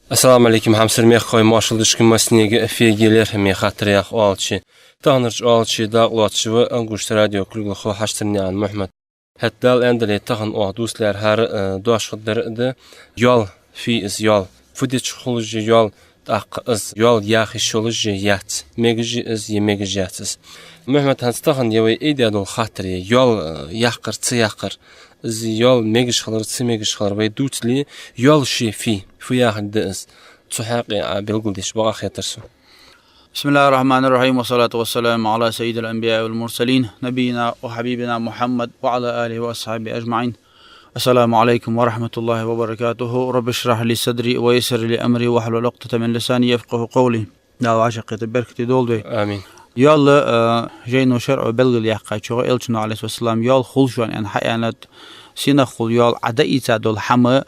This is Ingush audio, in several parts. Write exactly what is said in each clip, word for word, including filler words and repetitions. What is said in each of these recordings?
Ассаламу Ӏалайкум, хьамсара мехкахой, моаршал да шуга массанега, эфире лерхӀаме хаттар яха оалача. Таханарча оалача дакъа лоацаш ва Ангушт радион кулгалхо Хьаштанаькъан Мухьмад. ХӀаьта Дала аьннадале, тахан оаха дувца лаьрхӀар а, э, дош хургдар а да, йоал фу я из, йоал. Фу дича хулаш я йоал, тӀаккха из йоал яха йиш йолаш я, яц. Мегаш я из, е мегаш яц из. Мухьмад, хӀанз тахан е вай айдеш дола хаттар я, йоал, э, яккхар, ца яккхар. Из йоал мегаш хилар, ца мегаш хилар вай дувцале, йоал ше фу я, фу яхилга да из. Цу хьакъехьа белгалдеш бакъахьа хетар сона. بسم الله الرحمن الرحيم، والصلاة والسلام على سيد الأنبياء والمرسلين، نبينا وحبيبنا محمد وعلى آله وأصحابه أجمعين. السلام عليكم ورحمة الله وبركاته. رب اشرح لي صدري ويسر لي أمري واحلل عقدة من لساني يفقهوا قولي. Дала вӀашагӀкхетар беркате долда вай. Амин. Йоал, э, жайно, шарӀо белгалъяьккхачох, Элчано, Ӏалайхи ссалам, йоал хул шоана аьнна хьааьннад, сенах хул йоал? Ӏа дӀаийца дола хӀама,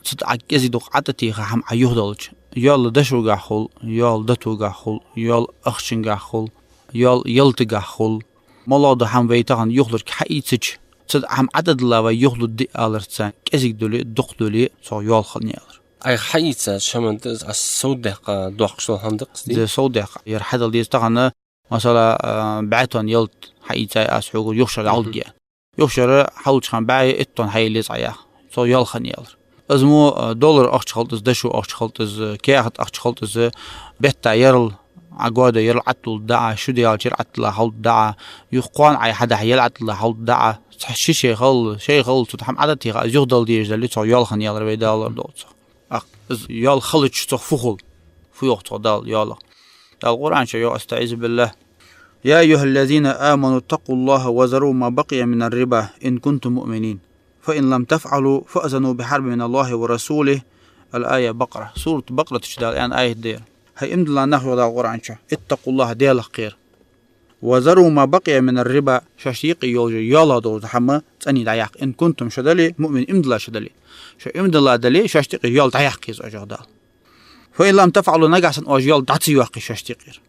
цу тӀа Ӏа кӀезига-дукха ӀотӀатеха хӀама Ӏа юхадалча. Йоал дошугахьа хул, йоал дотугахьа хул, йоал ахчангахьа хул, йоал ялатагахьа хул. МоллагӀа дола хӀама вай тахан юхалург хьаийцача, цу тӀа хӀама ӀотӀадилла вай юхалургда аларца, кӀезига дале, дукха дале, цох йоал хиннай алар. Ӏайха хьаийца хӀама да из, Ӏа совдаьккха доаккхаш дола хӀама да-кх из, дий? Из совдаьккха. Ер хьадала деза тахан, масала, а, бӀаь тонн ялат хьаийцай аз хьога, юха шера Мгм. дӀалургья. Юха шера хьалуча хана бӀаь е итт тонн хьаеллай из Ӏа яха. Цох йоал хиннай алар. Из мо, а, доллар ахча хилда из, дошо ахча хилда из, каьхат ахча хилда из, бетта ерал, Ӏа года ерал ӀотӀадулларгда Ӏа, шу даьлча ер ӀотӀадилла хьалургда Ӏа, юха кхоана Ӏа хьадахьа ер ӀотӀадилла хьалургда Ӏа, цхьа ши шай хилда, шай хилда, цу тӀа хӀама ӀотӀатеха из юхадала дезаш дале, цох йоал хиннай алар, вай Дала лорадолда цох. ТӀаккха из йоал хилча цох фу хул? Фу йоах цох Дала йоалах? Дала Къуръан чу йоах, أستعيذ بالله: يا أيها الذين آمنوا اتقوا الله وذروا ما بقي من الربا إن كنتم مؤمنين فإن لم تفعلوا فأذنوا بحرب من الله ورسوله. الآية. Бакъара. Сурат Бакъарата чу Дала аьнна аят да ер. ХӀай иман дилла нах, йоах Дала Къуръан чу, اتقوا الله, Даьлах кхера. وذروا ما بقي من الربا, шоашта юкъе йола йоалах дола хӀама цӀенъе дӀаяккха. إن كنتم, шо дале, مؤمنين, иман дилла шо дале. Шо иман дилла дале, шоашта юкъера йоал дӀаяккха еза оаш, йоах Дала. فإن لم تفعلوا, нагахьа санна оаш йоал дӀа ца йоаккхе шоашта юкъера.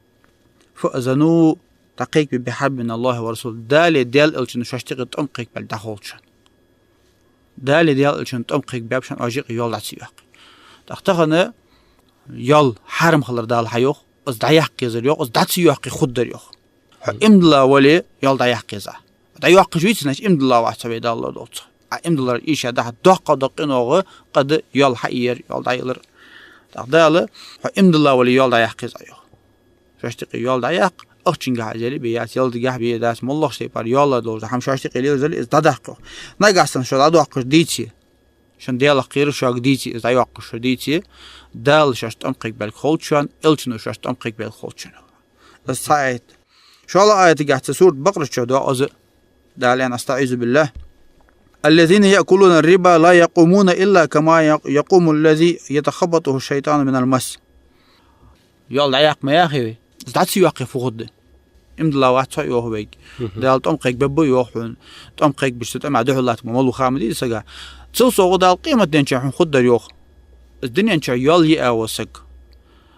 فأذنوا, дӀакхайкабе, بحرب من الله ورسوله, Далеи Даьла Элчанеи шоашта юкъера тӀом кхайкабаьле дӀахулда шоана. Далеи Даьла Элчанеи тӀом кхайкабаьб шоана, оаш юкъе йоал дӀа ца йоаккхе. ТӀаккха тахан йоал хьарам хилар Дала хьайоах, из дӀаяккха езар йоах, из дӀа ца йоаккхе хургдар йоах. Хьо иман дилла вале, йоал дӀаяккха еза. ДӀайоаккхаш веце, значит, иман дилла вац хьо, вай Дала лорадолда цох. Ӏа иман диллар эша даха, доккха да къиношта къа да йоал хьаийцар, йоал дӀаялар. ТӀаккха Дала, хьо иман дилла вале, йоал дӀаяккха еза йоах. Шоашта юкъе йоал дӀаяккха, ахчангахьа из яле бе яц, ялатагахьа бе дац, моллагӀча тайпара йоал долаш да хӀама шоашта юкъе лелаш дале, из дӀадаккха йоах. Нагахьа санна шо дӀадоаккхаш деце, шун Даьлах кхера шуга деце, из дӀайоаккхаш шо деце, Дала шоашта тӀом кхайкабаьлга хилда шоана, Элчано шоашта тӀом кхайкабаьлга хилда шоана. Из цхьа аят. ШоллагӀа аятагахьа цу сурат Бакъарата чу доагӀа из, Дала аьннад, أستعيذ بالله: الذين يأكلون الربا لا يقومون إلا كما يق-، يقوم الذي يتخبطه الشيطان من المس. Йоал дӀаяккха ма яхий вай. Из дӀа ца йоаккхе фу хургда? Иман дилла вац хьо, йоах вайга. Мгм. Дала тӀом кхайкабергба йоах хьона. ТӀом кхайкабича цу тӀема духьал латтаргба, моллагӀа хӀама дий из сага. Цул совгӀа Дала къематдийнахьа хьона хургдар йоах. Из дунен чу йоал яь вола саг,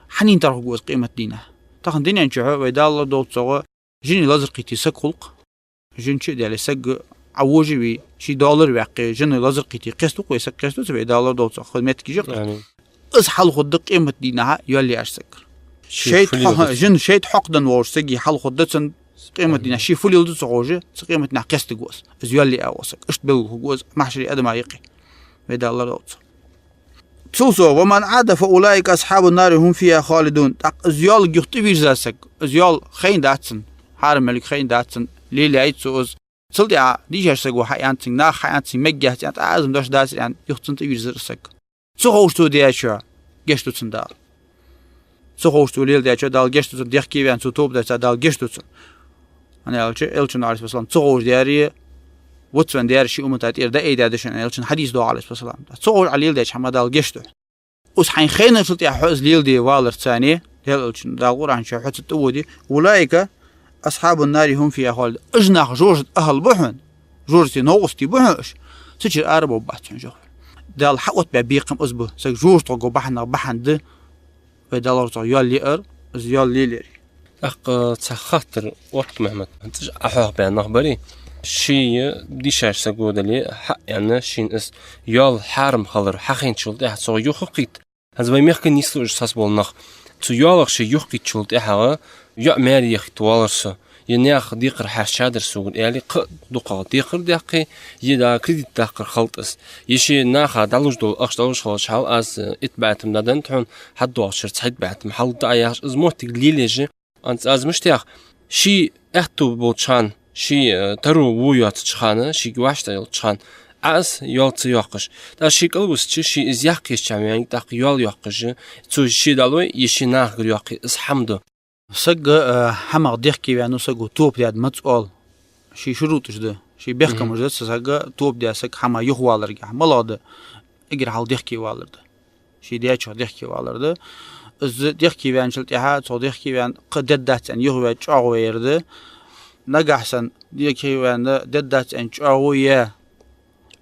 хьанна тӀехьа хургва из къематдийнахьа? Тахан дунен чу, вай Дала лорадолда цох, жиний лазар кхийтте саг хул-кх. Жин чу а даьле, саг Ӏовожаве, ший доалар ваьккхе, жиний лазар кхийтте кхесту-кх вай саг, кхестац, вай Дала лорадолда цох, хӀанз моттигаш я-кх. Амин. Из хьалхургда къематдийнахьа йоал яьча сагагара. Ший ШайтӀа фу лелаш хьо-, да саг? Жин шайтӀа хьокхадаь волча сага хьалхургда цун къематдийнахьа. Амин. Ше фу леладу ца ховш, цу къематдийнахьа кхестаргва из. Из йоал яь вола саг. Иштта белгалхургва из махьшаре Адама юкъе. Вай Дала лорадолда цох. Цул совгӀа: ومن عاد فأولئك أصحاب النار هم فيها خالدون. ТӀаккха из йоалга юха тӀавийрза саг, из йоал хайна дац цунна, хьарам мел хайна дац цунна, лелаяьй цо из. Цул тӀехьа дийшача саго хьааьннад цунга, наха хьааьннад цунга, мегаш яц аьнна, тӀаккха Ӏазап деш дац аьнна, юха цунна тӀавийрзар из саг. Ца ховш цо даьчоа гешт ду цунна Дала. Ца ховш цо леладаьчоа Дала гешт ду цунна, дехке ваьнна цо тоба дича Дала гешт ду цунна. ХӀана аьлча, Элчано, Ӏалайхи ссалам, ца ховш даьр, вуц ваьнна даьр ший уммата тӀера дӀаайдаьд шоана, Элчан хьадис да, Ӏалайхи ссалам. Ца ховш Ӏа леладаьча хӀаман Дала гешт ду. Из хьайна хайначул тӀехьа хьо из леладе валарца, Даьла Элчано, Дала Къуръан чу хьо цу тӀа воде: أولئك أصحاب النار هم فيها خالدون. Уж нах жожагӀата ахӀл ба хьона, жожагӀатен новкъостий ба хьона уж, цу чура ара бовргбац хьона, йоах. Дала хьаоттабаь бекхам из ба, саг жожагӀатах го бахьан, бахьан да вай Дала цох йоал яар, из йоал лелаяр. ТӀаккха цхьа хаттар отт, Мухьмад. ХӀанз Ӏа хьоахабаь нах барий, ший дийшача саго дале, хьааьнна шийна из йоал хьарам хилар хьахайначул тӀехьа цох юха кхийтта Аз вай мехка нийслуш сас бола нах. Цу йоалах шоай юхакхийттачул тӀехьагӀа йоӀ маьре яхийта воаллар со. Е наьха декхар хьаьрчадар согара аьле, кхы а дукхагӀа декхар даьккхе, е да кредит даккхар хилда аз. Е ший наха дӀалуш дола ахча дӀалуш хилча хьал аз, э, итт бӀаь тум дӀаденнад хьона, хьадоагӀача шера цхьайтта бӀаь тум хьалда Ӏа яхаш, из моттиг лелаеш, анц аз мишта ях, ший аьттув болча хана, ший, э, таро во йоацача хана, шийга вӀаштӀехьайолча хана, Ӏа из йоал ца йоаккхаш. ТӀаккха ший кӀалвисача, ший из яккха езача хана ваьннав, тӀаккха йоал йоаккхаш, цо ший дӀалой, е ший нахагара йоаккхе, из хӀама да. Саг, э, хӀамах дехкеваьннав, саго тоба даьд маца оал. Ший шурутӀаш да, ший бехкамаш да, цу сага тоба даь саг хӀама юхаваларгахьа. МалагӀа да? Эггара хьалха дехкевалар да. Ший даьчох дехкевалар да. Из дехкеваьнначул тӀехьагӀа, цо дехкеваьнна, кхы дергдац аьнна юхаваь чӀоагӀо яр да. Нагахьа санна дехкеваьнна, дергдац аьнна чӀоагӀо яь,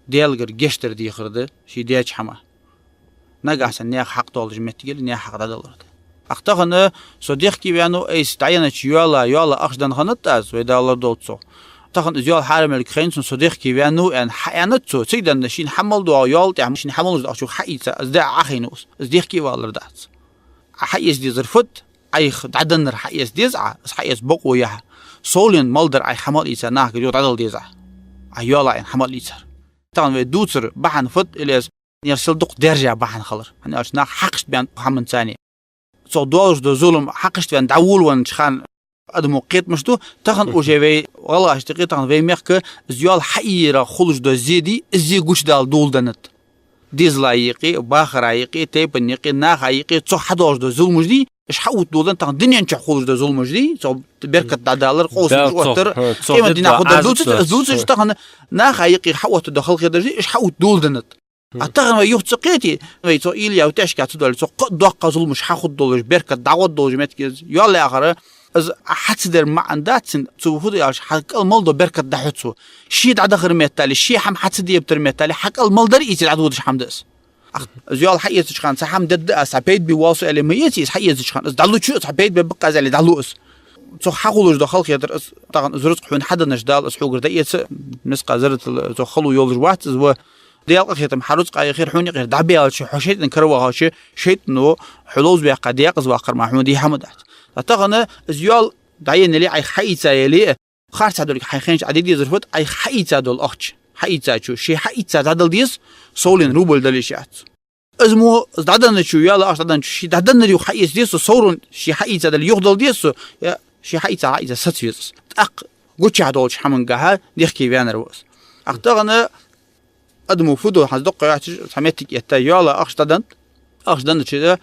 Даьлагара гешт дар дехар да, ший даьча хӀамах. Нагахьа санна наьха хьакъ долаш моттиг яле, наьха хьакъ дӀадалар да. ТӀаккха тахан со дехкеваьннав, айса дӀаеннача йоала, йоала ахча денна хиннад аз, вай Дала лорадолда цох. Тахан из йоал хьарам йолга хайна сона, со дехкеваьннав аьнна хьааьннад цо, цига денна шийна хьа мел доагӀа йоал тӀехьа шийна хьа мел луш дола ахча юха хьаийца, из даь Ӏа хайнав из. Из дехкевалар дац. Ӏа хьаэца дезар фуд? Ӏайха дӀаденнар хьаэца деза Ӏа, из хьаэца бокъо я хьа. Совленна мел дар Ӏайха хьа мел ийца нахагара юха дӀадала деза Ӏа. Ӏа йоала аьнна хьа мел ийцар. Тахан вай дувцар бахьан фуд, или из наьха сел дукха даьржа бахьан хилар. ХӀана аьлча нах хьакхашта баьнна хӀаманца. Цох долаш дола зулам хьакхашта ваьнна дӀаволавеннача хана адамо кхетамаш ду, тахан уже вай гӀалгӀашта юкъе, тахан вай мехка из йоал хьаийрах хулаш дола зе дий, из зе гучадала доладеннад. Дезала юкъе, бахара юкъе, тайпан юкъе, наха юкъе, цох хьадоагӀаш дола зуламаш дий, уж хьаотта доладеннад, тахан дунен чу хулаш дола зуламаш дий, цох беркат дӀадалар, къовсамаш оттар, къемат дийнахьа хургдола дувцаш, из дувцаш, тахан наха юкъе хьаотта дола халахетараш дий, уж хьаотта доладеннад. А тахан вай юха ца кхете, вай цу уйла я тешка ца доале, цу кхы а доккха зуламаш хьахургдолаш, беркат дӀагӀоргдолаш моттиг я из. Йоал яхар, из Ӏа хьа ца дер маӀан дац цун, цу фу да аьлча, хьа кӀал мел дола беркат дӀахьу цо. Ше дӀадахар меттел, ше хӀама хьа ца дебатар меттел, хьа кӀал мел дар ийца дӀадодаш хӀама да из. Ах, из йоал хьаэцача хана цхьа хӀама дергда аз, цхьа пайда бе воал со аьле ма эций из, хьаэцача хана. Из дӀалучу, цхьа пайда бе ба-кх аз аьле дӀалу из. Цох хьахулаш дола халахетар из, тахан из рузкъа хьона хьаденнача Дала из хьогара дӀаэца, мискъал зарратал цох хало йолаш вац из ва. Даьла къахетам хьа рузкъа яхар хьона юкъера дӀабаьлча, хьо шайтӀан кара вахача, шайтӀано хьо ловзабаьккха декъаза ваккхар мара хьона дий хӀама дац. ТӀаккха тахан из йоал дӀаенна яле, Ӏайха хьаийца яле, харцахьа долга хьайна хайнача Ӏа де дезар фуд, Ӏайха хьаийца дола ахча. Хьаийцачо ше хьаийца дӀадала деза, совленна рубль дала йиш яц. Из мо, из дӀаденначо, йоала ахча дӀаденначо, ше дӀаденнар юха хьаэца деза со, соврун ше хьаийца дале юха дала деза со, е ше хьаийца хьаийца саца веза из. ТӀаккха гучахь долча хӀамангахьа дехкеваьннар ва из. ТӀаккха тахан адамо фу ду, хӀанз дукха йоацаш цхьа моттиг этта, йоала ахча дӀаденнад, ахча деннача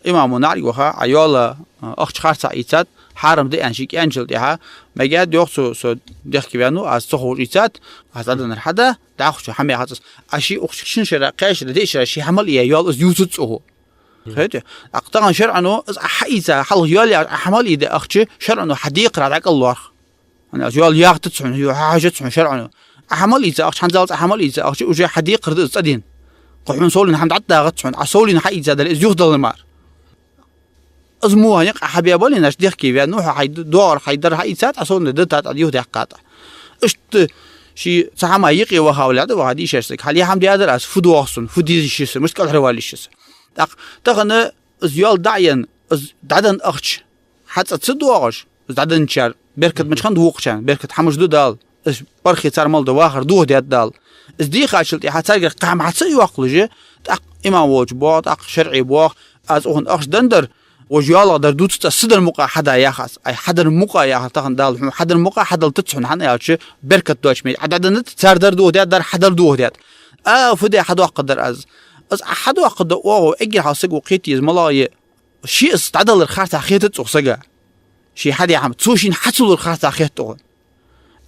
имамо наӀарга ваха, Ӏа йоала, а, ахча харцахьа ийцад, хьарам да аьнна шийга аьнначул тӀехьагӀа, мегаргда йоах цо, со дехкеваьннав, аз ца ховш ийцад, аз дӀаденнар хьада, дӀахо цо хӀама яхац из. А ше укх шин шера, кхаь шера, диъ шера ше хьа мел ийя йоал из ювцац цо. Хетий? ТӀаккха тахан шарӀо, из Ӏа хьаийца, хьалха йоал яь Ӏа хьа мел ийде ахча, шарӀо хьа декхара дӀакӀалвоарх. ХӀана аьлча йоал яхийтац хьона, йоал хьахьажац хьона шарӀо. Ӏа хьа мел ийца ахча, хӀанзалца Ӏа хьа мел ийца ахча, уже хьа декхар да из цӀадена. Кхы хьона совленна хӀама дӀатӀадагӀац хьона, Ӏа совленна хьаийца дале, из юхадалар мара. Из мо хьа никъ Ӏа хьабе бале, наш дехкеваьннав, хьо хьай д-, доагӀар хьай дар хьаийцад, Ӏа совленна дитад, Ӏа юхадаьккхад Ӏа. Иштта ше цхьа хӀама юкъе ваха вале, ваха дийшар саг. Хьал е хӀама даьдар аз, фу доагӀа сона, фу деза йиш я са, мишта кӀалхарвала йиш я са. ТӀаккха тахан из йоал дӀаенна, из дӀаденна ахча хьа цӀа ца доагӀаш, из дӀаденначар беркат мича хиннад вокхачарна, беркат хьамаш ду Дала, из пархе цар мел дола вахар дохадаьд Дала. Из дийхачул тӀехьагӀа царгара кхы хӀама хьа ца йоаккхалуш, тӀаккха имам волча боагӀа, тӀаккха шарӀе боагӀа, аз укхунна ахча деннадар, вож йоалах дар дувцац, са дар мукъа хьада яхац. Ай, хьадар мукъа яхар тахан Дала хьона, хьадар мукъа хьадала тац хьона, хӀана аьлча беркат доацаш ма йий. Ӏа дӀаденнад, цар дар дохадаьд, дар хьадар дохадаьд. А, фу де хьадоаккхаргдар аз? Из Ӏа хьадоаккхаргда оагӀув, эггара хьалха саго кхетаде деза малагӀа я. Ше из дӀадалар харцахьа хетац цох сага. Ше хьадаь хӀама, цо шийна хьа ца лур харцахьа хет цох.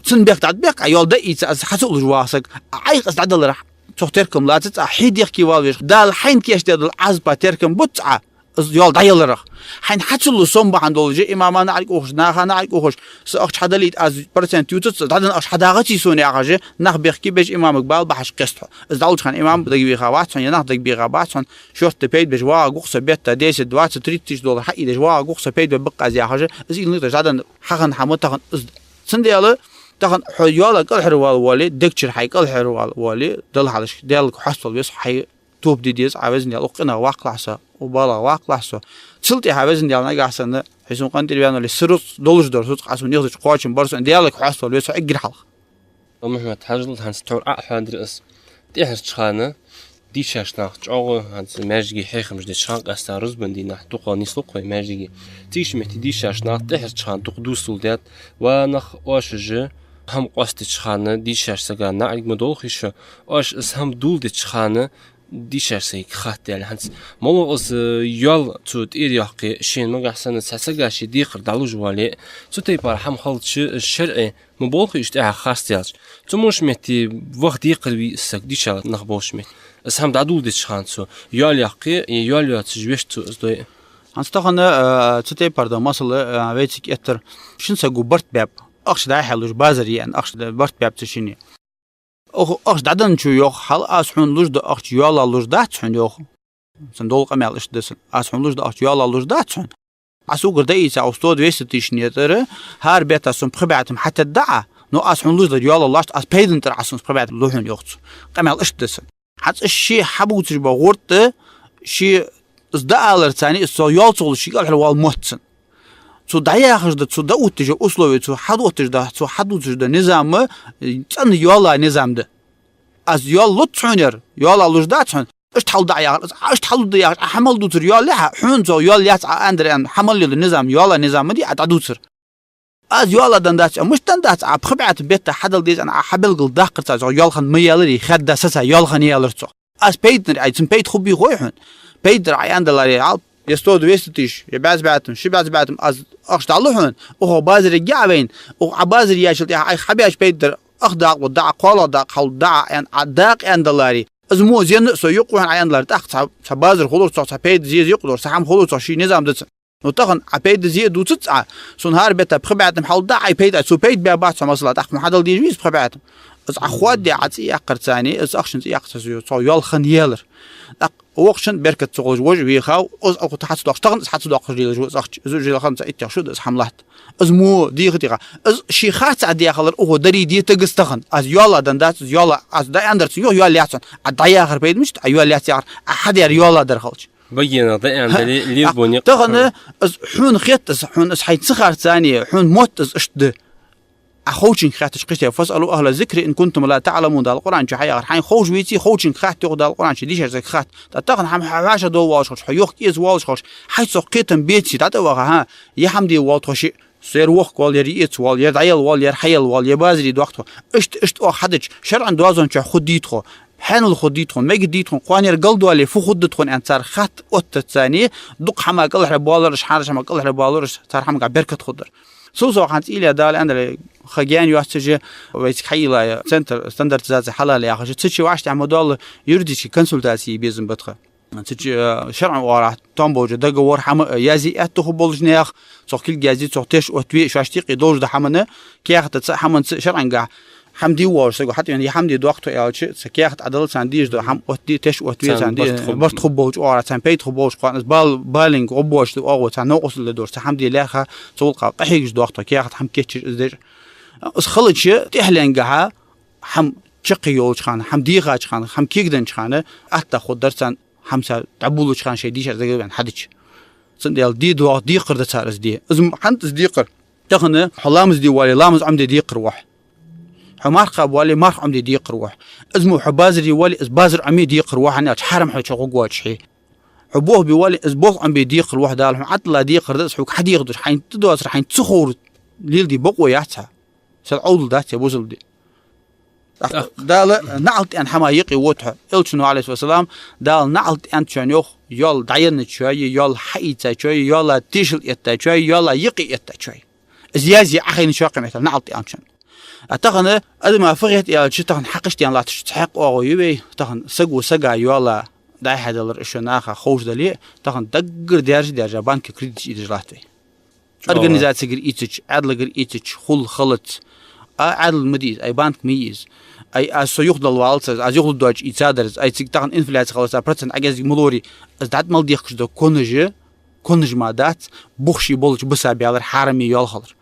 Цун бехк дӀатӀабехк, Ӏа йоал дӀаийца, из хьа ца луш ваха саг. Ӏайха из дӀадалар цох теркам лацац, Ӏа хье дехкевала везаш. Дала хьайна кийчдаь дола Ӏазапа теркам буц Ӏа из йоал дӀаяларах. Хьайна хьа ца лу сом бахьан долаш, имама наӀарга ухаш, наха наӀарга ухаш, са ахча хьадалийта, аз процент ювцац, дӀаденна ахча хьадагӀаций сона яхаш, нах бехке беш имамага бала бахьаш кхест хьо. Из дӀалуча хана имам дагавийха вац хьона, е нах дагабийха бац хьона, шортта пайда беш вагӀа гух со бетта, десять, двадцать, тридцать тысяч доллар хьаийдеш вагӀа гух со, пайда бе ба-кх аз яхаш, из илниташ дӀаденна хьахинна хӀама тахан из. Цундела тахан хьо йоала кӀалхарвала воале, дегчура хьай кӀалхарвала воале, Далла хьалхашка, Даьлага хьаставала веза хьай тоба де деза, Ӏа Веза Даьла, укх къинах ваккхалахь со, Укх балагӀа ваккхалахь со. Цул тӀехьа, Везан Даьла, нагахьа санна хьо сона къинтӀера ваьнна вале, са рузкъ долаш дар, со цкъа сона ехзача кхоачам бар со, Даьлага хьоаставала, веций хьо эггара хьалха. Мухьаммад-Хьажал, хӀанз тхьовра Ӏохьоадаьр аз. ТӀехьарча хана дийшача наха чӀоагӀа, хӀанз маьждиге хьехамаш деча хана, къаьстта рузбан дийнахьа дукха нийслу-кх вай маьждиге. Цига ший метте дийшача наха тӀехьарча хана дукха дувцал даьд: «Ва нах, оаш уж хӀама къоастадеча хана дийшача сага наӀарга ма долхий шо, оаш из хӀама доладеча хана дийшача сага хатта», аьле. ХӀанз моллагӀа из йоал цо тӀера йоаккхе, шийна, нагахьа санна цхьа сага ший декхар дӀалуш вале, цу тайпара хӀама хилча, шарӀе ма болхий уж тӀехьа харц даьлча? Цу мо ший метте ваха декхар вий из саг, дийша нах болча метте? Из хӀама дӀадоладеча хана цо йоал йоаккхе, е йоал йоацаш веш цо из дой? ХӀанз тахан, а, цу тайпара да масала, а, вай цига эттар, шин саго барт баьб, ахча дӀа-хьа луш, базар яьнна, ахча да-, барт баьб цу шинне. Оаха ахча дӀаденначо йоах: «Хьал аз хьона луш дола ахча йоала луш дац хьона», йоах. Цун дола къамаьл иштта да цун: «Аз хьона луш дола ахча йоала луш дац хьона. Ӏа согара дӀаийца укх сто-двести тысячни тӀара, хӀара бетта сона пхи бӀаь тум хьатетт Ӏа, но аз хьона луш дар йоала луш дац, аз пайдана тӀара Ӏа сона пхи бӀаь тум лу хьона», йоах цо. Къамаьл иштта да цун. ХӀанз из ше хьабувцаш бола гӀорта, ше из дӀааларца, из цох йоал ца хулаш, ший кӀалхара вола мотт цун. Цо дӀаяхаш да, цо дӀаоттаеш йола условие, цо хьаоттаеш да, цо хьадувцаш да низам, цӀена йоала низам да. «Аз йоал луц хьона ер, йоала луш дац хьона, иштта хьалда Ӏа», яхар, из Ӏа иштта хьалда яхаш, Ӏа хӀама мел дувцар йоал я хьа, хьона цох йоал яц Ӏа аьннадар аьнна, хӀама мел йола низам йоала низам ма дий, Ӏа дӀадувцар. «Аз йоала денна дац, а мишта денна дац, Ӏа пхи бӀаь тум бетта хьадала деза аьнна Ӏа хьабелгалдаьккхарца, цох йоал хинна ма яьлар, хадда саца йоал хинна яьлар цох. Аз пайданара Ӏа, цун пайда хургбий хой хьона? Пайданара Ӏа аьнна даларе, хьал, е сто-двести тысяч, е бӀаь бӀаь тум, ши бӀаь бӀаь тум аз ахча дӀалу хьона, оаха базаре геа вайна, оаха Ӏа базар яьчул тӀехьа Ӏайха хьабаьча пайда дар ах дакъа лу да Ӏа, кхоалагӀа дакъа хьал да Ӏа аьнна, Ӏа дакъа аьнна даларе, из мо зен а со юкъе хьона Ӏа аьнна даларе, тӀаккха цхьа, цхьа базар хулар цох, цхьа пайда зе юкъе долаш, цхьа хӀама хулар цох, ший низам да цун. Но тахан Ӏа пайда зе а дувцац Ӏа, сона хӀара бетта пхи бӀаь тум хьалда Ӏа, пайда Ӏа, цо пайда баь бац хьо, масала, тӀаккха хьона хьадала дезаш вий из пхи бӀаь тум? Из Ӏа хоадде, Ӏа цӀи яьккхарца, из ахчан цӀи яьккхарца цох йоал хинна яьлар. ТӀаккха вокханна беркат ца хулаш вож вехав, из алкъута хьа ца доаккхаш, тахан из хьа ца доаккхаш лелаш ва из ахча. Из уже лахан ца иттех шу да из хӀама латт. Из мо дийха-дийха. Из ший харцахьа дехалар оаха дарий детагас тахан. Аз йоала денна дац, из йоала, аз дӀааьннадар цун, йоах, йоал яц хьона. Ӏа дӀаяхар пайда мишта, Ӏа йоал яц яхар, Ӏа хьадаьр йоала дар хилча. Багенах дӀааьнна дале, лир боне. Тахан из хьона хетта, из хьона из хьайна ца харцане, хьона мотт из иштта да. Ӏа ховчунга хаьттача кхыча: «فاسألوا أهل الذكر إن كنتم لا تعلمون», Дала Къуръан чу хьаяхар. Хьайна ховш веций, ховчунга хатта, йоах Дала Къуръан чу, дийшача сага хатта. ТӀаккха тахан хӀама хьа хьоаша дола волаш хилча, хьо йохка эца волаш хилча, хьай цох кхетам беций, дӀатӀаваха, хӀа, е хӀама де воалл тхо шиъ, со ер вохка воалл, ер йиъ эца воалл, ер дӀаяла воалл, ер хьаяла воалл, е базаре доаккх тхо. Иштта, иштта оаха хьадича, шарӀан доазон чу хургдий тхо, хьанал хургдий тхо, мегаргдий тхо, кхоана ер галдоале фу хургда тхона аьнна цар хатта оттац царна, дукха хӀама кӀалхара боаллараш, хӀараша хӀама кӀалхара боаллараш, цар хӀамагахьа беркат хургдар. Цул совгӀа хӀанз ийла Дала аьнна дале, ха гаьна йоаццаш вай цига хьайийллай центр стандартизации хьалала яхаш, цу чу вӀаштӀехьа ма доалла юридически консультаци е безам ба тха. Цу чу, э, шарӀан оагӀорахьа тоам болча договор хӀама, э, язъе аьттув хургболча наьха, цох кулг язъе, цох теш оттаве, шоашта юкъе долаш дола хӀамана, каьхатаца, хӀаманца, шарӀангахьа хӀама де воаллача саго хьатӀавена, е хӀама де доаккх тхо аьлча, цу каьхата Ӏа даллалца дийша дола хӀама оттаде, теш оттаве, царна де-, барт хургболча оагӀорахьа, царна пайда хургболаш, кхоана из бал-, баланга гӀоргболаш да оагӀув, царна новкъостал ле долаш, цхьа хӀама де лаьрхӀа, цу гӀулакха къахьегаш доаккх тхо, каьхата хӀама кийчъеш из деш. Из хилча, тӀехьленгахьа хӀама чаккхе йолча хана, хӀама дийхача хана, хӀама кегаденнача хана, атта хургдар царна хӀама цар дӀаболалуча хана шоай дийшача сага ваьнна хьадича. Цудухьа де доагӀа декхар да цар из де. Из м-, хӀанз из декхар. Тахан хьо ламаз де воалле, ламаз Ӏомаде декхар ва хьа. Хьо марха кхаба воалле, марха Ӏомаде декхар ва хьа. Из мо хьо базаре воалле, из базар Ӏоме декхар ва хьа, хӀана аьлча хьарам хьо чу гӀоргвоацаш хье. Хьо болх бе воалле, из болх Ӏомабе декхар ва хьа. Дала хьона Ӏадала декхар да из, хьога хьадехадеш, хьайна тӀадоацар, хьайна ца ховр леладе бокъо яц хьа. Сел Ӏовдал дац е бусалба ди. ТӀаккха Дала наӀалт аьнна хӀама юкъе вода хьо. Элчано, Ӏалайхи ссалам, Дала наӀалт аьннад шоана, йоах, йоал дӀаенначоа, йоал хьаийцачоа, йоала тешал эттачоа, йоала юкъе эттачоа. Из язъе Ӏохайначоа кхы меттел наӀалт аьннад шоана. А тахан адама фу хет аьлча, тахан хьакхашта денна латташ цхьаькха оагӀув я вай, тахан саго сага йоала дӀа-хьа далар, уж наха ховш дале, тахан даггара даьржа-даьржа банке кредиташ ийдеш латт вай. Организацегара ийцача, Ӏаьдалгара ийцача, хул халац. А Ӏаьдал ма дий из, ай банк ма йий из. Ай, аз со юхадала валац аз, аз юхалургдоацаш ийцадар из, ай цига тахан инфляци хиларца процент Ӏогеззига ма лорий, из дӀатӀа мел дехкаш дола конаш, конаш мара дац, бух ший болча баса баьлар, хьараме йоал хилар.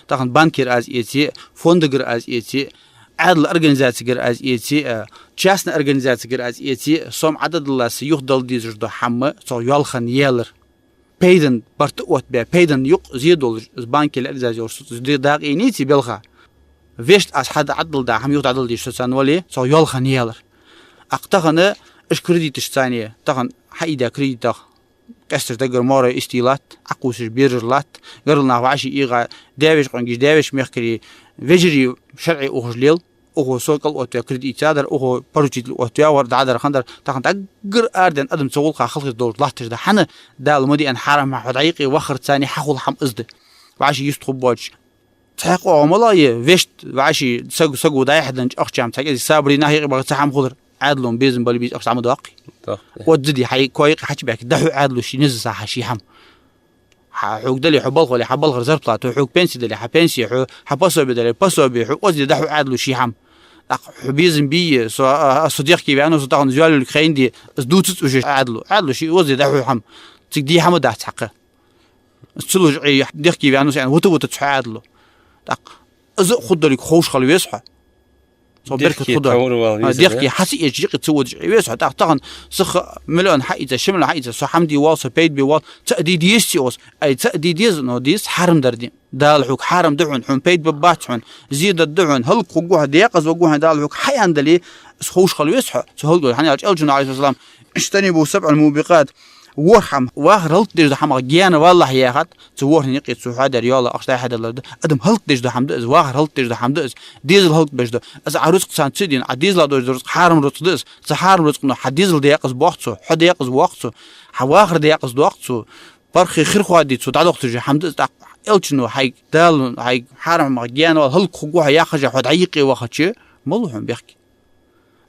Тахан банкера аз эце, фондагара аз эце, Ӏаьдала организацигара аз эце а, частни организацигара аз эце а, сом Ӏададаллас юха дала дезаш дола хӀама цох йоалхане ялар. Пайдан барт оттабе, пайдан юкъ зе долаш, из банке лерзаза йолаш соца ди дакъа ийнице белха. Вешта аз хьада Ӏаддал да хӀама юха дӀадала дезаш соца вале, цох йоалхане ялар. Ах тахан аш кредиташ цани, тахан хьаийда кредитах къесташ даггара морой истий латт, Ӏакхувсаш бераш латт, гаргара нах вӀаши ийгӀа, даь-веший къонгаш, даь-веший мехкарий, вежарий шарӀе ухаш лел, ухо со кӀал оттаве кредит цадар, ухо поручитель оттаве вар, дӀадар хандар, тахан даггара арадаьнна адам цу гӀулакха халхис долаш латташ да. ХӀана? Дала ма диъан хьарам хьо дӀаюкъе вахар цани хьахул хӀама из да. ВӀаши юст хуббоч. Цхьа къоагӀа мала е, вешта вӀаши саг-, саго дӀаяхьаданча ахчам цхьа кӀезига сабаре нах юкъе баха ца хӀама хулар. Ӏаьдало безам бала беза ахча дӀа ма доаккхий. Дохк. Оззади хьай кой юкъе хьачубаьхка, дӀахьу Ӏаьдало ший низаца хьа ший хӀама. Хьа хьога дале хьо балха вале, хьа балхара зарплата, хьога пенси дале, хьа пенси, хьо, хьа пособи дале, пособи, хьо оззади дӀахьу Ӏаьдало ший хӀама. ТӀаккха хьо безам бий, со, а, а, со дехке ваьннав, со тахан зоалилг хайнди, из дувцац уже Ӏаьдало. Ӏаьдало ший оззади дӀахьу хӀама. Цига дий хӀама дац хьакха. Из ца луш Ӏе дехке ваьннав со аьнна, вута-вута цхьа Ӏаьдало. ТӀаккха из а худдалиг ховш хила веза хьо. Цо беркат худа. Дехке хьа ца эцаш юкъе ца водаш Ӏе веза хьо. ТӀаккха тахан сиха миллион хьаийца, ши миллион хьаийца, со хӀама де воал, со пайда бе воал, цаӀ де деза цига оз. Ай, цаӀ де деза, но деза хьарам дар де. Дала хьога хьарам да хьона, хьона пайда бергбац хьона, зе дергда хьона, хӀалакхо гу хьо, декъаза гу хьо, Дала хьога хьааьнна дале, из ховш хила веза хьо. Цу хӀалакдолча, хӀана аьлча Элчано, Ӏалайхи ссалам, «اجتنبوا سبع الموبقات», ворхӀ хӀама, вахар хӀалакдеш дола хӀамах гаьна валалахь яхад, цу ворхӀанна юкъе цо хьоадаьр йола ахча дӀа-хьа далар да. Адам хӀалакдеш дола хӀама да из, вахар хӀалакдеш дола хӀама да из, дезал хӀалакдеш да. Из Ӏа рузкъ цунца ца дена, Ӏа дезала долаш дола рузкъ хьарам рузкъ да из, цу хьарам рузкъано хьа дезал даькъаза боах цо, хьо даькъаза воаккх цо, хьа вахар даькъаза доаккх цо, паргӀато хир хоадий цо дӀадохийташ хӀама да из. ТӀаккха Элчано хьайга, Дала хьайга хьарам хӀамах гаьна вала, хӀалакхо гу хьо яхаш хьо дӀаюкъе вахача, малав хьона бехке?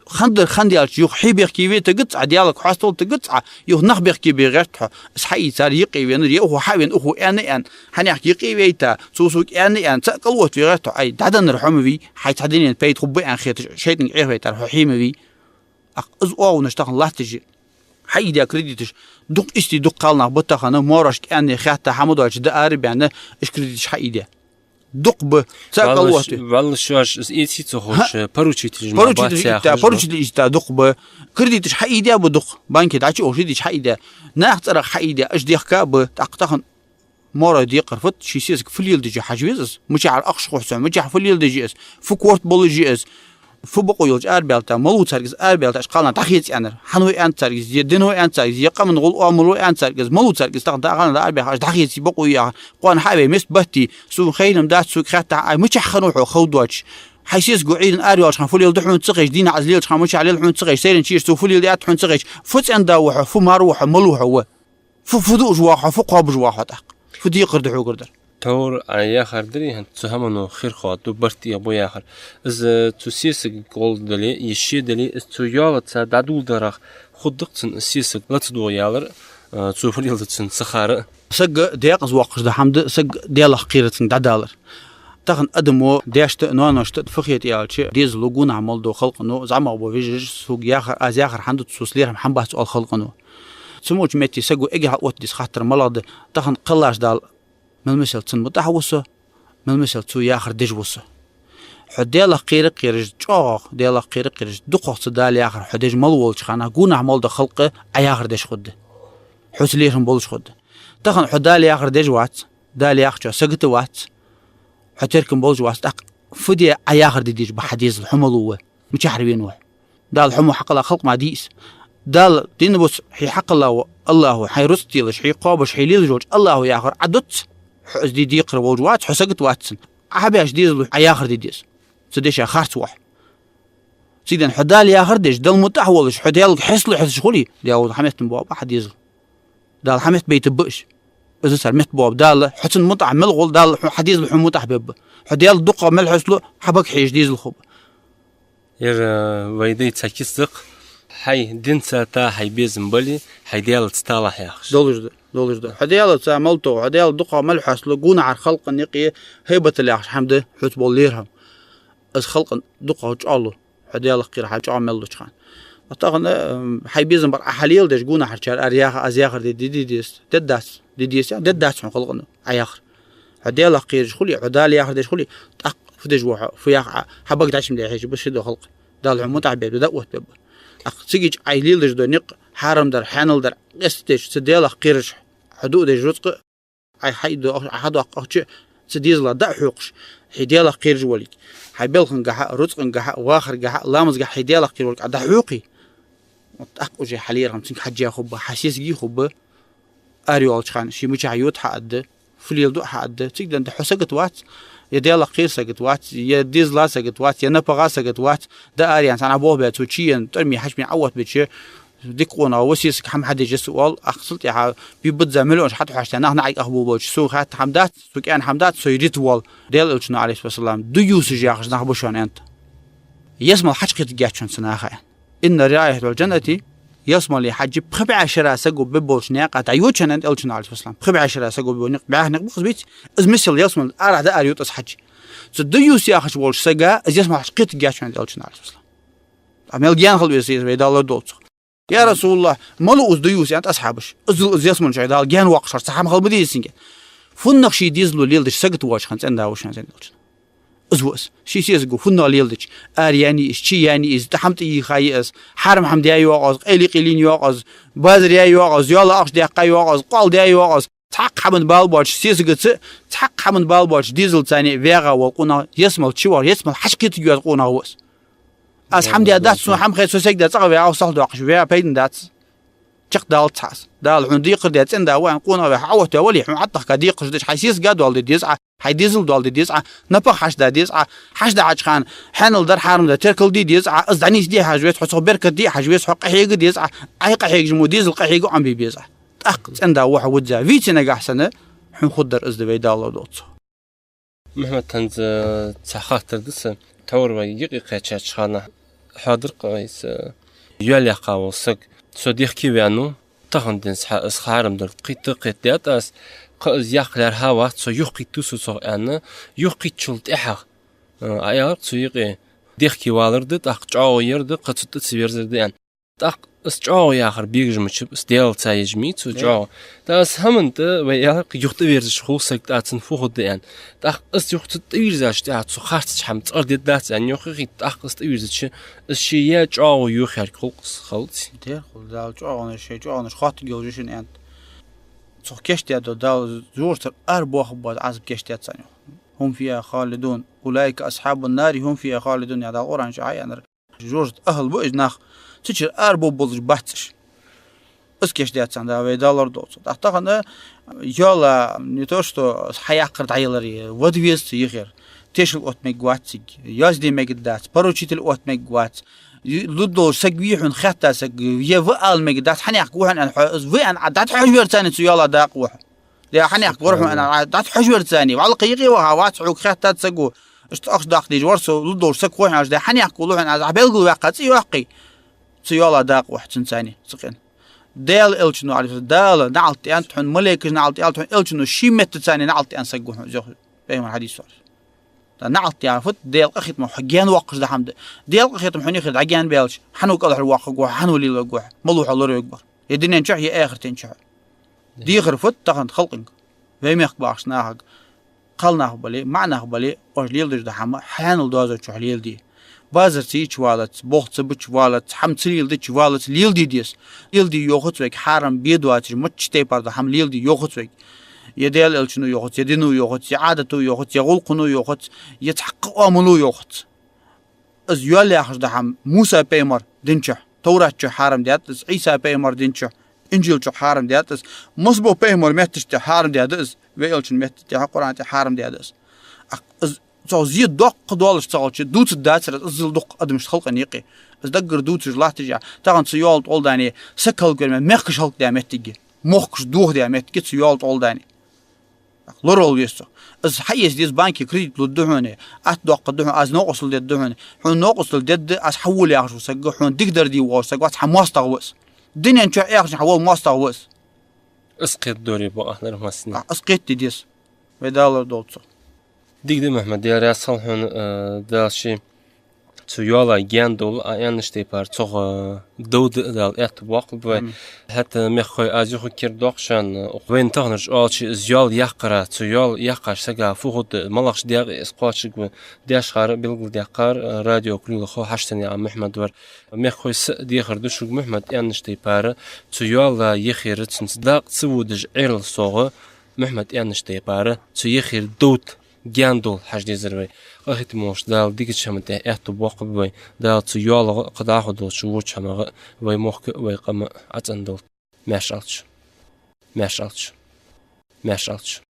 Хандар хандаьлча, юха хьо бехке ве тигац Ӏа, Даьлага хьоастал тигац Ӏа, юха нах бехке бе гӀерт хьо. Из хьаийцар юкъе венар, е ухо хьавена, ухо аьнна аьнна, хьанехк юкъе вейта, цо сога аьнна аьнна, цаӀ кӀал оттаве гӀерт хьо. Ай, дӀаденнар хьо ма вий, хьай цхьа дунен пайда хургба аьнна хеташ, шайтӀанга Ӏехавайтар хьо хьо ма вий. Ах, из оагӀонаш тахан латташ я. Хьаийдаь кредиташ, дукха истий дукха кхалнах ба тахан, моаршка аьнна хаьтта хӀама доацаш дӀа ара а баьнна, аш кредиташ хьаийдаь. Дукха ба. ЦаӀ кӀал оттаве. Валлаш, валлаш шоаш из эций ца ховш, поручитель жма бац яхаш. Поручитель иштта дукха ба. Кредиташ хьаийдаь ба дукха. Банке дӀачу охши дича хьаийдаь. Наха цӀерах хьаийдаь, аш дехка а ба. ТӀаккха тахан моарой декхар фуд, ший сесаг фу леладеш я хьажа веза из. Мичахьара ахча хургья цун, мичахьара фу леладеш я из. Фу корта болаш я из. Фу бокъо йолча арабаьлча, малав царга из арабаьлча, аш кхалнах дӀахеца аьннар. Хьан ва аьннад царга из, е дин ва аьннад царга из, е къаман гӀулакх, оамал ва аьннад царга из, малав царга из тахан дӀа-, хьална дӀа арабаьхача, аш дӀахеций бокъо яхар. Кхоана хьа а ве, мишта батт, сона хайна ма дац, сога хаьттад Ӏа, мичахьа хиннав хьо ховш доацаш. Хьай сесаго Ӏуйранна араваьлча хана фу леладу хьона ца ховш, дийнахьа из лелача хана мичахьа лел хьона ца ховш, сайранна чу еш цо фу леладаьд хьона ца ховш, фу цӀенда ва хьо, фу мар ва хьо, малав хьо ва. Фу, фу дуаш ва хьо, фу кхобаш ва хьо тӀаккха? Фу декхар да хьогара дар? Тхьовра Ӏа яхар дарий, хӀанз цу хӀамано хир хоадду, барт тӀехьа бу яхар. Из цу сесага гӀолла дале, е ше дале, из цо йоаллаца дӀадоладарах хургда-кх цунна из сесаг лаца догӀа ялар, а, цо фу леладу цунна ца хар а. Саг даькъаза воаккхаш дола хӀама да, саг Даьлах кхерарца дӀадалар. Тахан адамо даьшта а, ноаношта а фу хет аьлча, дезало, гонахьа мел дола халкъо, зӀамагӀа бола вежарий, сога яхар, аз яхар хӀана ду, цо лерхӀам хӀана бац оал халкъо. Цу моча метте саго эггара хьалха оттаде деза хаттар малагӀа да: тахан кхеллача Дала мел мисал цунна мутӀахь ва со, мел мисал цо яхар деш ва со. Хьо Даьлах кхера а кхераш, чӀоагӀагӀа Даьлах кхера а кхераш, дукхагӀа цу Дала яхар хьо деш мел волча хана, гонахьа мел дола халкъ Ӏа яхар деш хургда. Хьоца лерхӀам болаш хургда. Тахан хьо Дала яхар деш вац, Дала яхачоа сагота вац, хьо теркам болаш вац, тӀаккха фу де Ӏа яхар де дезаш ба хьа дезал, хьо малав ва, мичахьара венав хьо? Дала хьо мо хьакхелла халкъ ма дий из. Дала дин бус хье хьакхелла ва АллахӀа, хьай рузкъ телаш, хье кхобаш, хье лелаш волча АллахӀа яхар Ӏа дувц, хьо из де декхар волаш вац, хьо сагота вац цунна. Ӏа хьабеш дезал Ӏа яхар де деза. Цу деша харц ва хьо. Цига денз хьо Дала яхар деш, Далла мутӀахь волаш, хьо Даьлага хьесла хьесташ хуле, Даьла хьа метта боаб хьа дезал. Дала хьа метта байтаб уж. Из цар метта боаб. Дала хьо цунна мутӀахь мел гӀолла, Дала хьо, хьа дезал хьона мутӀахь бебба. Хьо Даьла дукхагӀа мел хьослу, хьа бага хьежа дезал хургба. Ер, э, вай дай цхьа кица да-кх: хьай динца та хьай безам бале, хьай Даьлаца талахь яхаш. Долаш да, долаш да. Хьо Даьлаца мел тов, хьо Даьла дукхагӀа мел хьослу, гонахьара халкъа юкъе хӀайбатал яхаш хӀама да хьоца бола лерхӀам. Из халкъа дукхагӀа чӀоагӀлу, хьо Даьлах кхера хьа чӀоагӀа мел луча хана. Тахан, м, хьай безам бар Ӏа хьалеладеш, гонахьарчар ара яха, аз яхар де, де, де деза. Де дац, де деза, де дац хьона халкъано Ӏа яхар. Хьо Даьлах кхераш хуле, хьо Дала яхар деш хуле, тӀаккха Фу деш ва хьо, фу йоах Ӏа, хьа бага дӀачу ма даь хьежа ба ши дохалкъ. Дала хьона мутӀахьа бе, дӀаоттабе ба. ТӀаккха цига Ӏа леладеш дола никъ, хьарам дар, хьанал дар, къестадеш, цу Даьлах кхераш, хьо дуадеш рузкъа, Ӏа хьайдо, Ӏа хьадоаккхача, цу дезала дӀа а хьокхаш, хье Даьлах кхераш волга. Хьай белхангахьа, рузкъангахьа, вахаргахьа, ламазгахьа хье Даьлах кхера волга Ӏа дӀахьокхе. ТӀаккха уже хьа лерхӀам цунга хьежжа хургба, хьа сесаги хургба. Ара йоалача хана ший мичахьа йода хьааргда, фу леладу а хьааргда. Цига денз хьо сагота вац, е Даьлах кхера сагота вац, е дезала сагота вац, е напагӀа сагота вац. ДӀа ара яьнна цхьаннахьа болх баь, цо чу енна, тӀормий хьачмий Ӏоотта бича, дика къонах ва, сесаг хӀама хьадеш я со оал, тӀаккха цул тӀехьа бе бизза мел оаш хьатӀахьош, нах наӀарга ах болабелча, сога хатта хӀама дац, сога кӀаьнк хӀама дац, со йита воал. Даьла Элчано, Ӏалайхи ссалам, дуюсаш яхаш нах ба шоана, аьннад. Ялсмала хьачукхетаргьяц шоана цу наха, аьнна. إن رائحة الجنة, ялсмале хьежжа пхи бӀаь шера саго бе болча наькъа дӀайода шоана, аьннад Элчано, Ӏалайхи ссалам. Пхи бӀаь шера саго бе бола никъ, бӀаьха никъ ба-кх из, беций? Из мисал ялсмале арахьа дӀаарайода из хьежжа. Цу дуюс яхаш волча сага из ялсмала хьачукхетаргьяц шоана, аьннад Элчано, Ӏалайхи ссалам. А мел гаьна хила веза из, вай Дала лорадолда цох. «Я РасулаллахӀ, малув из дуюс?» — аьннад асхьабаша. Из, из ялсмала чу Дала гаьна воаккхаш вар, цхьа хӀама хила ма дезий цунга. ФуннагӀа ший дезало леладеш сагота воацача хана цӀенда ва шоана, аьннад Элчано. Из ва из. Ший сесаго фуннагӀа леладича, ара яьннай из, чу яьннай из, тӀа хӀама тӀаийха я из, хьарам хӀама даь йоагӀа из, къайле-къайлийна йоагӀа из, базар яь йоагӀа из, йола ахча даьккха йоагӀа из, къоал даь йоагӀа из, цхьаккха хӀаман бала боацача сесагаца, цхьаккха хӀаман бала боацача дезалца ваьгӀа вола къонах ялсмала чу вар, ялсмала хьачукхетаргья из къонах ва из. Аз хӀама даь дац, сона хӀама хет, со сагота цӀагӀа ваьгӀа, сахьлуш ваьгӀа, пайда дац. Чакхдалац хьа аз. Дала хьона декхар даь цӀенда ва аьнна къонах ваь хьо Ӏооттаве вале, хьона ӀотӀадахка декхараш деш, хьай сесага доал де деза Ӏа, хьай дезала доал де деза Ӏа, напагӀа хьачу да деза Ӏа, хьачу дахьача хана хьанал дар, хьарам дар теркал де деза Ӏа, из дӀанийсде хьажа веза хьо, цох беркат де хьажа веза хьо, къахьега деза Ӏа, Ӏай къахьегаш мо дезал къахьега Ӏомабе беза Ӏа. ТӀаккха цӀенда ва хьо визза. Вийце нагахьа санна, хьона хургдар из да, вай Дала лорадолда цох. Мухьаммад, хӀанз цхьа хаттар да са. Тхьовра вай юкъе кхаьчача хана хьоадир-кх вай, са йоал яьккха вола саг, со дехке ваьннав, тахан денз хьа из хьарам дар кхийтта а кхетадаьд аз, кхы из яккха лаьрхӀа вац со, юхакхийттав со цох, аьнна, юхакхийттачул тӀехьагӀа, а, аьлар-кх цу юкъе, дехке валар да, тӀаккха чӀоагӀо яр да, кхы цу тӀа ца верзар да, аьнна. ТӀаккха из чӀоагӀо яхар бегаш ма чуб, из Даьлаца еш ма йий цо чӀоагӀо. ТӀаккха из хӀаман тӀа, вай аьлар-кх, юха тӀавийрзаш хул саг, тӀаккха цун фу хургда, аьнна. ТӀаккха из юха цу тӀавийрзача тӀехьа цо харцача хӀаман цӀагӀара дергдац, аьнна, юхакхийтта, тӀаккха из тӀавийрзача, из ше яь чӀоагӀо йохаярг хул-кх из, хилац. Дера хул, Дала чӀоагӀонаш, шоай чӀоагӀонаш хоттаргйолаш я шоана, аьннад. Цох кийчдаьд Дала, жожагӀатера арабоахаргбола Ӏазап кийчдаьд царна, йоах. هم فيها خالدون. أولئك أصحاب النار هم فيها خالدون, яхаш Дала Къуръан чу хьаяьннар. ЖожагӀатен ахӀл ба уж нах, цу чура арабовргболаш бац уж. Из кийчдаьд царна Дала, вай Дала лорадолда цох. ТӀаккха тахан йоал, не то что хьаяккхар дӀаяларе, вада веза цу юхера. Тешал отта мегаргвац цига, язде мегаргдац, поручитель отта мегаргвац. Лургдолаш саг вий хьона хаьтта саг, е ва ала мегаргдац, хьанехк ва хьона аьнна, хьо из ва аьнна Ӏа дӀатӀахьожавера царна, цу йоала дакъа ва хьо. Е хьанехк вар хьона аьнна Ӏа дӀатӀахьожавера царна, вӀалла кхы юкъе ваха вац хьога хаьттад саго, иштта ахча даккха дезаш вар со, лургдолаш саг ва хьона аьнна, е хьанехк волаш хьона аьнна, Ӏа белгалваьккха цӀи йоаккхе, цу йоала дакъа ва хьо цунцара, цу къина. Даьла Элчано, Ӏалайхи ссалам, Дала наӀалт аьннад хьона, малейкаша наӀалт аьннад хьона, Элчано ший метта царна наӀалт аьнна саг ва хьона, йоах Пайхамара хьадисо. ТӀаккха наӀалт яхар фуд? Даьла къахетамах хьо гаьна воаккхаш дола хӀама да. Даьла къахетамах хьона юхера дӀагаьна баьлча, хьан ва кӀалхарвоаккхаргва хьо, хьан ва лелавергва хьо, малав хьо лоравергвар, е дунен чухь, е ахартен чухь. Дехар фуд тахан халкъанга, вай мехка бахача нахага? Кхалнах бале, маӀанах бале, оаш леладеш дола хӀама хьанал доазон чухь леладе. Базар ца йича валац, болх ца бича валац, хӀама ца леладича валац, леладе деза. Леладе йоахац вайга хьарам, бе доацаш, мичча тайпара дола хӀама леладе йоахац вайга. Е Даьла Элчано йоахац, е дино йоахац, е Ӏадато йоахац, е гӀулакхо йоахац, е цхьаккха оамало йоахац. Из йоал яхаш дола хӀама Муса пайхамара дина чухь, Товрата чухь хьарам даьд из, Ӏийса пайхамара дина чухь, Инжила чухь хьарам даьд из, массабола пайхамарий метташта хьарам даьд из, вай Элчан метташта, Къуръана тӀа хьарам даьд из. ТӀаккха из цох зе доккха долаш ца хилча, дувцаргдацар из, из зил дукха адамашта халкъа юкъе. Из даггара дувцаш латташ я, тахан цу йоала тӀа гӀолла дале, саг хӀалакваьр ма, мехкаш хӀалакдаь моттиг я, мохкаш дохадаь моттиг я цу йоала тӀа гӀолла дале. Лоравала веза цох. Из хьаэца деза, банке кредит лургда хьона, атта доаккхаргда хьона, аз новкъостал дергда хьона. Хьона новкъостал дергда, аз хьавола яхаш вола саг, хьона дикадар де вола саг вац, хьа моастагӀа ва из. Дунен чухь, эхартен чухь хьавола моастагӀа ва из. Из кхетадоре бакъахьа дар массане. А, из кхетаде деза. Вай Дала лорадолда цох. Дика да, Мухьаммад, Даьла раьза хилва хьона, э, Дала ший Цу йоала гаьна довла, а аьннача тайпара цох, э, довда Дала аьттув боаккхалба вай. Амин. ХӀаьта, мехкахой, аз юха кер доаккх шоана, укх вайна таханарча оалача из йоал яккхара, цу йоал яккхача сага фу хургда, малагӀча даькъе из кхоачаргва, даьшхара белгалдаьккхар, э, радио Крыло хьаштани а Мухьмад вар. Мехкахой, са дехар да шуга, Мухьмад аьннача тайпара, цу йоала яхера, цунца дакъа ца водаш Ӏерал совгӀа, Мухьмад аьннача тайпара, цу яхера довда, гаьна довла хьажа дезар вай. Къахетаме волча Дала дикача хӀаман тӀа аьттув боаккхалба вай. Дала цу йоалах а, кхы дӀахо долча воча хӀамах а вай мохк а, вай къам а ӀацӀенна долда. Маьрша Ӏалда шо. Маьрша Ӏалда шо. Маьрша Ӏалда шо.